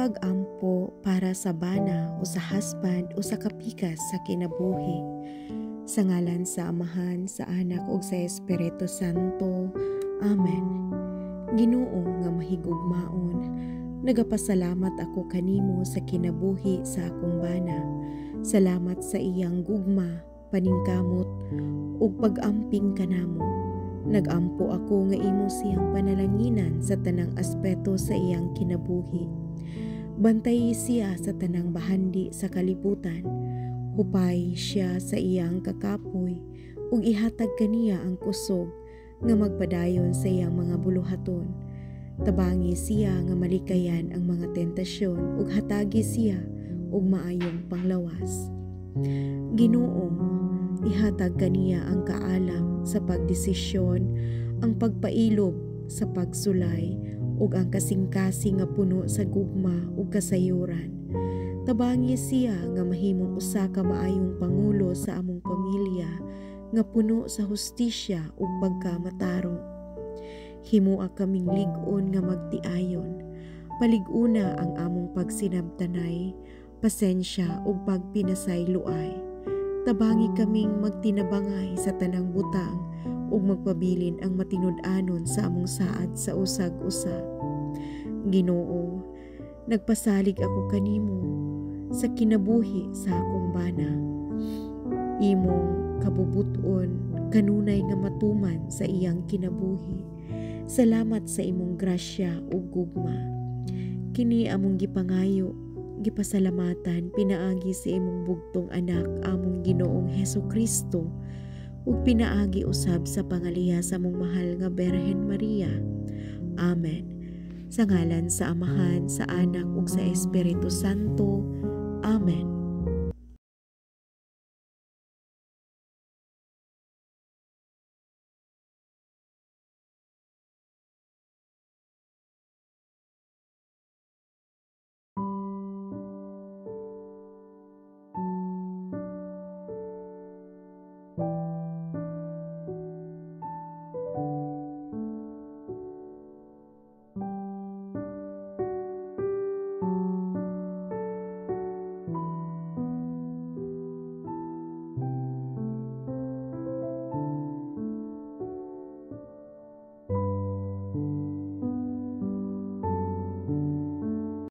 Pag-ampo para sa bana o sa husband o sa kapikas sa kinabuhi. Sa ngalan sa Amahan, sa Anak ug sa Espiritu Santo. Amen. Ginoo nga mahigugmaon, nagapasalamat ako kanimo sa kinabuhi sa akong bana. Salamat sa iyang gugma, paningkamot ug pag-amping kanamo. Nagampo ako nga imo siyang panalanginan sa tanang aspeto sa iyang kinabuhi. Bantay siya sa tanang bahandi sa kalibutan. Hupay siya sa iyang kakapoy ug ihatag kaniya ang kusog nga magpadayon sa iyang mga buluhaton. Tabangi siya nga malikayan ang mga tentasyon ug hatagi siya og maayong panglawas. Ginoo, ihatag kaniya ang kaalam sa pagdesisyon, ang pagpailob sa pagsulay ug ang kasing-kasing nga puno sa gugma ug kasayuran. Tabangi siya nga mahimong usa ka maayong pangulo sa among pamilya nga puno sa hustisya ug pagkamatarong. Himoa kaming lig-on nga magtiayon. Palig-una ang among pagsinabtanay, pasensya ug pagpinasayloay. Tabangi kaming magtinabangay sa tanang butang ug magpabilin ang matinud-anon sa among saad sa usag usa. Ginoo, nagpasalig ako kanimo sa kinabuhi sa akong bana. Imong kabubuton kanunay nga matuman sa iyang kinabuhi. Salamat sa imong grasya ug gugma. Kini among gipangayo, gipasalamatan pinaagi sa imong bugtong anak, among Ginoong Heso Kristo, ug pinaagi usab sa pangaliya sa among mahal nga Berhen Maria. Amen. Sa ngalan sa Amahan, sa Anak ug sa Espiritu Santo. Amen.